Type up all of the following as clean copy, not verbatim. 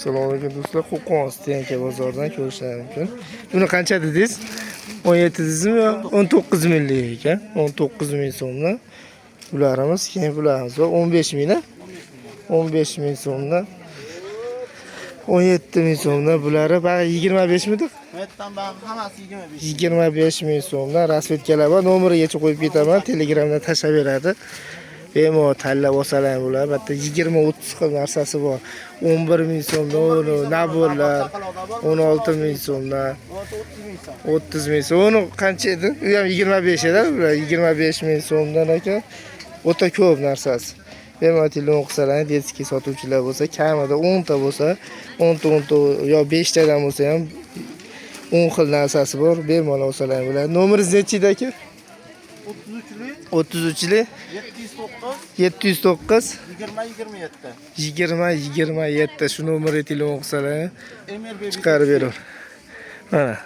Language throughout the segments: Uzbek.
Assalomu alaykum, do'stlar. Qo'qon стоянка bozoridan ko'rishlar mumkin. Buni qancha dedingiz? 17 dedingizmi yo 19 minglik ekan? 19 ming so'mdan. Bularimiz, keyin bularimiz bor 15 ming, 15 ming so'mdan. 17 ming so'mdan bulari, bag'i 25 midi? Yerdan bag'i hammasi 25. 25 ming so'mdan расцветка lar bor. Nomerigacha qo'yib ketaman. Telegramdan tashlab beradi. Bemalol tanlab olsalar ham bo'ladi. Bitta 20-30 xil narsasi bor. 11 ming so'mdan uni набор lar, 16 ming so'mdan, 30 ming so'm. 30 ming so'm. Uni qancha edi? U ham 25 edi. Bular 25 ming so'mdan aka. O'ta ko'p narsasi. Bemalol telefon qilsalar, детский sotuvchilar bo'lsa, kamida 10 ta bo'lsa, 10 ta 10 ta yo 5 tadan bo'lsa ham 10 xil narsasi bor. Bemalol olsalar bo'ladi. Nomeringiz nechi edi, aka? 33lik 33lik 709 709 20 27. 20 27. Shu nomerga telefon qilsalar, Emir chiqarib beradi. Mana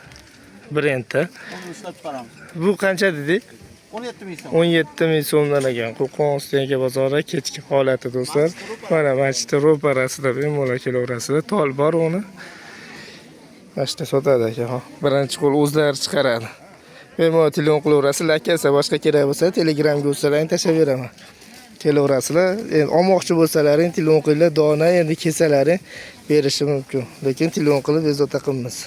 brendda. Uni ishlab chiqaramiz. Bu qancha dedik? 17 ming so'm. 17 ming so'mdan ekan. Qo'qon стоянка bozori kechki holati, do'stlar. Mana masjidni ro'parasida bemalol kelaverasizlar. Tol bor uni. Mana shu sotadi aka. Ha. Birinchi qo'l o'zlari chiqaradi. Bemalol telefon qilaverasizlar. Aka, boshqa kerak bo'lsa, Telegramga o'tsalaring tashlab beraman. Kelaverasizlar. Endi olmoqchi bo'lsalaring telefon qilinglar, dona endi kelsalaring berishi mumkin. Lekin telefon qilib bezovta qilmaymiz.